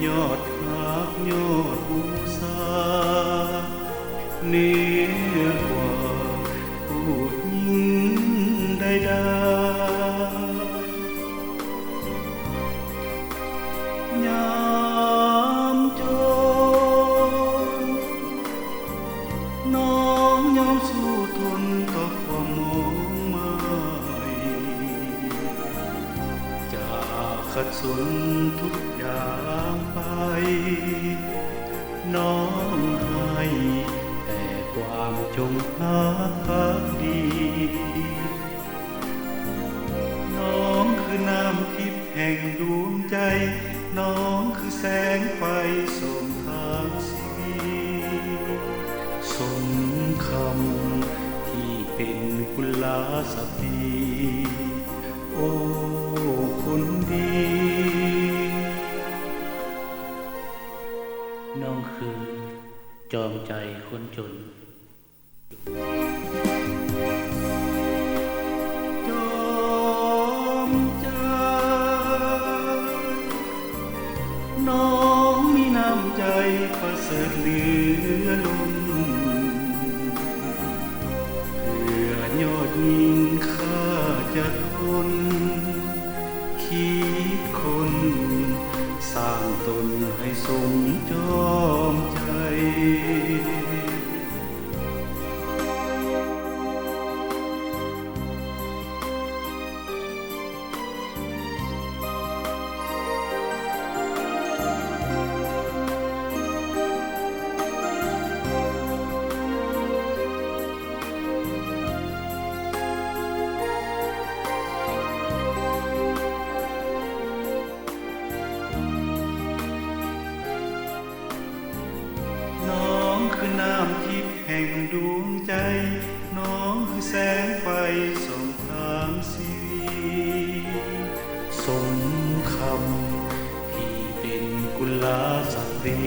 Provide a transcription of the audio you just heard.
ຍອດຮັກຍອດບູຊາ ເໜືອກວ່າຜູ້ຍິງໃດໆ. ຍາມຈົນ ນ້ອງຍອມສູ້ທົນຕໍ່ຄວາມມອງໄໝ້ ຈາກຂັດສົນທຸກຢ່າງໄປ ນ້ອງໃຫ້ແຕ່ຄວາມຈົງຮັກພັກດີ. ນ້ອງຄືນ້ຳທິບແຫ່ງດວງໃຈ ນ້ອງຄືແສງໄຟສ່ອງທາງຊີວິດ ສົມຄຳທີ່ເປັນກຸລະສະຕີ ໂອ້ ຄົນດີ. ນ້ອງຄືຈອມໃຈຄົນຈົນ. ຈອມໃຈ ນ້ອງມີນ້ຳໃຈປະເສີດເຫຼືອລົ້ນ ເພື່ອຍອດຍິງຂ້າຈະທົນ ຄິດຄົ້ນສ້າງຕົນໃຫ້ສົມຈອມໃຈ. ນ້ອງຄືນ້ຳທິບແຫ່ງດວງໃຈ ນ້ອງຄືແສງໄຟສ່ອງທາງຊີວິດ ສົມຄຳທີ່ເປັນກຸລະສະຕີ